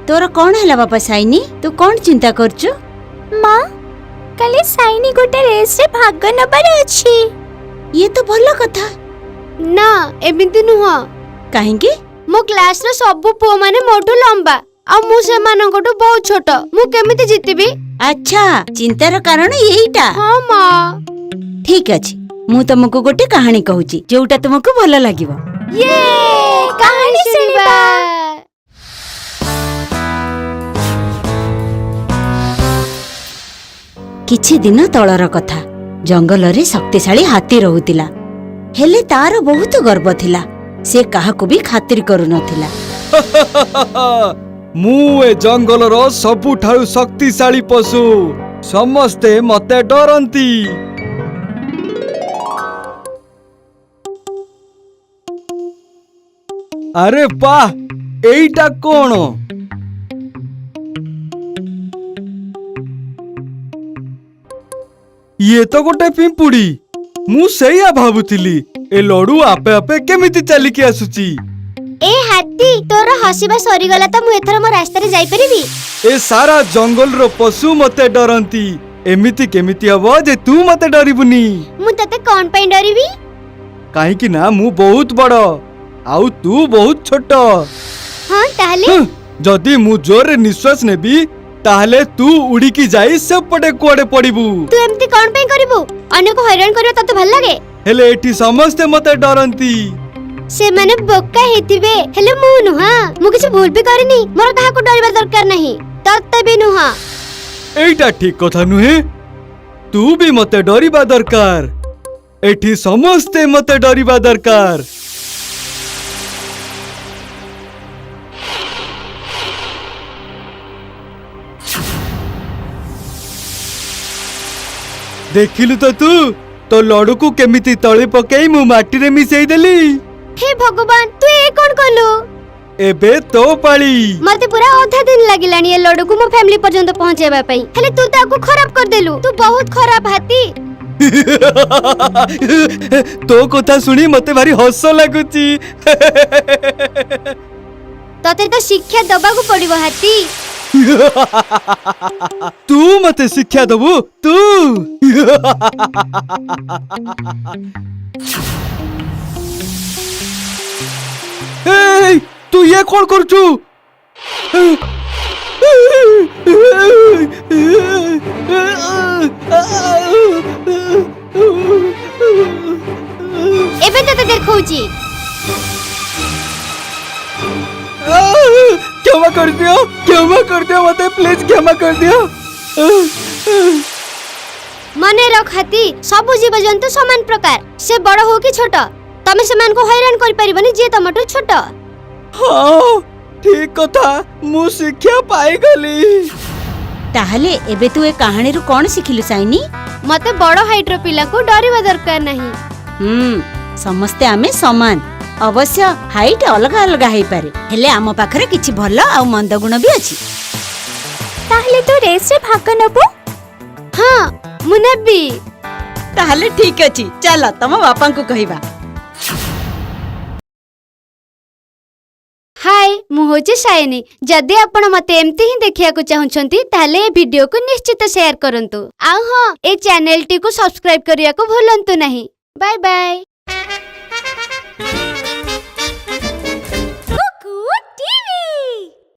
ତୋର କଣ ହେଲା ବାପା ସାଇନି? ତୁ କଣ ଚିନ୍ତା କରୁଛୁ? ମା, କାଲି ସାଇନି ଗୋଟେ ରେସ୍ରେ ଭାଗ ନେବାର ଅଛି। ଇଏ ତ ଭଲ କଥା। ନା, ଏମିତି ନୁହଁ। କାହିଁକି? ମୋ କ୍ଲାସର ସବୁ ପୁଅମାନେ ମୋଠୁ ଲମ୍ବା ଆଉ ମୁଁ ସେମାନଙ୍କଠୁ ବହୁତ ଛୋଟ। ମୁଁ କେମିତି ଜିତିବି? ଆଚ୍ଛା, ଚିନ୍ତାର କାରଣ ଏଇଟା। ହଁ ମା। ଠିକ ଅଛି, ମୁଁ ତମକୁ ଗୋଟେ କାହାଣୀ କହୁଛି ଯୋଉଟା ତୁମକୁ ଭଲ ଲାଗିବ। ୟେ, କାହାଣୀ ଶୁଣିବା। କିଛି ଦିନ ତଳର କଥା, ଜଙ୍ଗଲରେ ଶକ୍ତିଶାଳୀ ହାତୀ ରହୁଥିଲା। ହେଲେ ତାର ବହୁତ ଗର୍ବ ଥିଲା। ସେ କାହାକୁ ବି ଖାତିର କରୁନଥିଲା। ମୁଁ ଏ ଜଙ୍ଗଲର ସବୁଠାରୁ ଶକ୍ତିଶାଳୀ ପଶୁ। ସମସ୍ତେ ମତେ ଡରନ୍ତି। ଆରେ ବାଃ, ଏଇଟା କଣ? ଇଏ ତ ଗୋଟେ ପିମ୍ପୁଡି। ମୁଁ ସେଇଆ ଭାବୁଥିଲି, ଏ ଲଡୁ ଆପେ ଆପେ କେମିତି ଚାଲିକି ଆସୁଛି। ଏ ହାତୀ, ତୋର ହସିବା ସରିଗଲା ତ? ମୁଁ ଏଥର ମୋ ରାସ୍ତାରେ ଯାଇପାରିବି। ଏ ସାରା ଜଙ୍ଗଲର ପଶୁ ମତେ ଡରନ୍ତି। ଏମିତି କେମିତି ହବ ଯେ ତୁ ମତେ ଡରିବୁନି? ମୁଁ ତତେ କଣ ପାଇଁ ଡରିବି? କାହିଁକି ନା ମୁଁ ବହୁତ ବଡ ଆଉ ତୁ ବହୁତ ଛୋଟ। ହଁ, ତାହେଲେ? ହୁଁ, ଯଦି ମୁଁ ଜୋରରେ ନିଶ୍ୱାସ ନେବି ତାହେଲେ ତୁ ଉଡ଼ିକି ଯାଇ ସେପଟେ କୁଆଡେ ପଡିବୁ। ତୁ ଏମିତି କଣ ପାଇଁ କରିବୁ? ଅନ୍ୟକୁ ହଇରାଣ କରିବା ତତେ ଭଲ ଲାଗେ? ହେଲେ ଏଠି ସମସ୍ତେ ମତେ ଡରନ୍ତି। ସେମାନେ ବୋକା ହେଇଥିବେ, ହେଲେ ମୁଁ ନୁହଁ। ମୁଁ କିଛି ଭୁଲ ବି କରିନି। ମୋର କାହାକୁ ଡରିବା ଦରକାର ନାହିଁ, ତତେ ବି ନୁହଁ। ଏଇଟା ଠିକ କଥା ନୁହେଁ। ତୁ ବି ମତେ ଡରିବା ଦରକାର। ଏଠି ସମସ୍ତେ ମତେ ଡରିବା ଦରକାର। ଦେଖିଲୁ ତ ତୁ ତୋ ଲଡୁକୁ କେମିତି ତଳେ ପକେଇ ମୁଁ ମାଟିରେ ମିଶେଇ ଦେଲି। ହେ ଭଗବାନ, ତୁ ଏ କଣ କଲୁ? ଏବେ ତୋ ପାଳି। ମତେ ପୁରା ଅଧା ଦିନ ଲାଗିଲାଣି ଏ ଲଡୁକୁ ମୋ ଫ୍ୟାମିଲି ପର୍ଯ୍ୟନ୍ତ ପହଞ୍ଚେଇବା ପାଇଁ, ହେଲେ ତୁ ତାକୁ ଖରାପ କରିଦେଲୁ। ତୁ ବହୁତ ଖରାପ ହାତୀ। ତୋ କଥା ଶୁଣି ମତେ ଭାରି ହସ ଲାଗୁଛି। ତତେ ତ ଶିକ୍ଷା ଦବାକୁ ପଡିବ ହାତୀ। ତୁ ମତେ ଶିକ୍ଷା ଦବୁ? ତୁ ଏଇ, ତୁ ଇଏ କଣ କରୁଛୁ? ଏବେ ତତେ ଦେଖଉଛି। କ୍ଷମା କରିଦିଅ, କ୍ଷମା କରିଦିଅ ମତେ, ପ୍ଲିଜ କ୍ଷମା କରିଦିଅ। ମନେ ରଖ ହାତୀ, ସବୁ ଜୀବଜନ୍ତୁ ସମାନ ପ୍ରକାର, ସେ ବଡ ହଉ କି ଛୋଟ। ତମେ ସେମାନଙ୍କୁ ହଇରାଣ କରିପାରିବନି ଯିଏ ତମଠୁ ଛୋଟ। ହଁ, ଠିକ କଥା, ମୁଁ ଶିକ୍ଷା ପାଇଗଲି। ତାହେଲେ ଏବେ ତୁ ଏ କାହାଣୀରୁ କଣ ଶିଖିଲୁ ସାଇନି? ମତେ ବଡ ହାଇଟ୍ର ପିଲାଙ୍କୁ ଡରିବା ଦରକାର ନାହିଁ। ହୁଁ, ସମସ୍ତେ ଆମେ ସମାନ। ଅବଶ୍ୟ ହାଇଟ୍ ଅଲଗା ଅଲଗା ହେଇପାରେ, ହେଲେ ଆମ ପାଖରେ କିଛି ଭଲ ଆଉ ମନ୍ଦ ଗୁଣ ବି ଅଛି। ତାହେଲେ ତୁ ରେସ୍ରେ ଭାଗ ନେବୁ? ହଁ, ମୁଁ ନେବି। ତାହେଲେ ଠିକ ଅଛି, ଚାଲ ତମ ବାପାଙ୍କୁ କହିବା। ହାଏ, ମୁଁ ହେଉଛି ସାଇନି। ଯଦି ଆପଣ ମତେ ଏମିତି ହିଁ ଦେଖିବାକୁ ଚାହୁଁଛନ୍ତି, ତାହେଲେ ଏ ଭିଡିଓକୁ ନିଶ୍ଚିତ ସେୟାର କରନ୍ତୁ। ଆଉ ହଁ, ଏ ଚ୍ୟାନେଲଟିକୁ ସବସ୍କ୍ରାଇବ କରିବାକୁ ଭୁଲନ୍ତୁ ନାହିଁ। Bye bye.